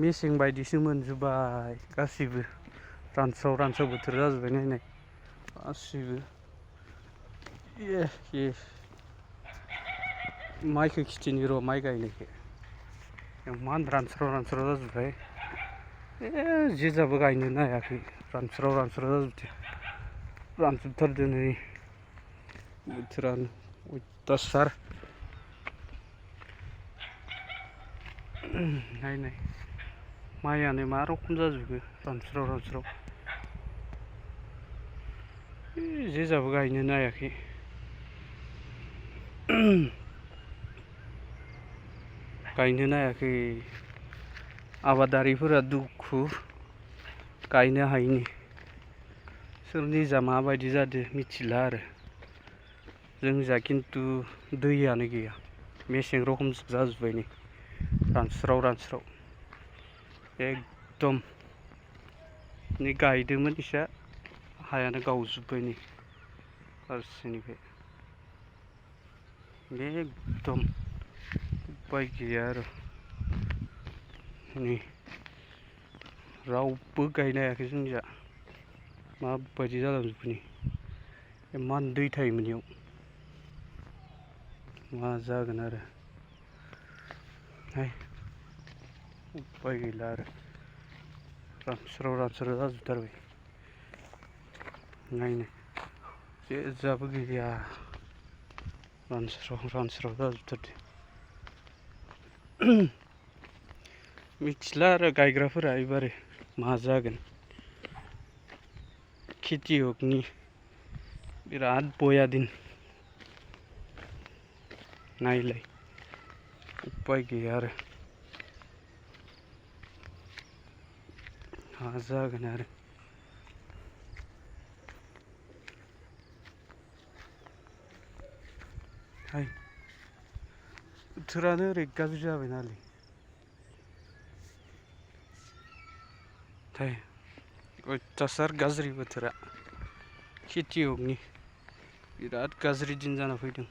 मेसें बायदिसो मोनजोब्बाय गासिबो रानस्राव रानस्राव बोथोर जाजोब्बाय नायनाय गासिबो माइखौ खिथिनि र' माइ गायनायखौ इमान रानस्राव रानस्राव जाजोब्बाय जेजाबो गायनोनो हायाखै रानस्राव रानस्राव जाजोबदों रानजोबथारदों नै बोथोरानो अयथासार नायनाय माइयानो मा रखम जाजोबो रानस्राव रानस्राव जेजाबो गायनोनो हायाखै गायनोनो हायाखै आबादारिफोरा दुखु गायनो हायिनि सोरनि जा माबायदि जादों मिथिला आरो जोंजा खिन्थु दैयानो गैया मेसें रखम जाजोब्बाय नै रानस्राव रानस्राव एकदम नै गायदोंमोन इसा हायानो गावजोब्बाय नै फारसेनिफ्राय एकदम उपाय गैया आरो नै रावबो गायनो हायाखै जोंनिया माबायदि जालांजोबखो नै इमान दै थायोमोन इयाव मा जागोन आरो उपाय गैला आरो रानस्राव रानस्राव जाजोबथारबाय नायनो जेजाबो गैया रानस्राव रानस्राव जाजोबथारदों मिथिला आरो गायग्राफोरा एबारे मा जागोन खेथियकनि बिराद बया दिन नायलाय उपाय गैया आरो मा जागोन आरो बोथोरानो ओरै गाज्रि जाबाय नालाय अयथासार गाज्रि बोथोरा खेथियकनि बिराद गाज्रि दिन जाना फैदों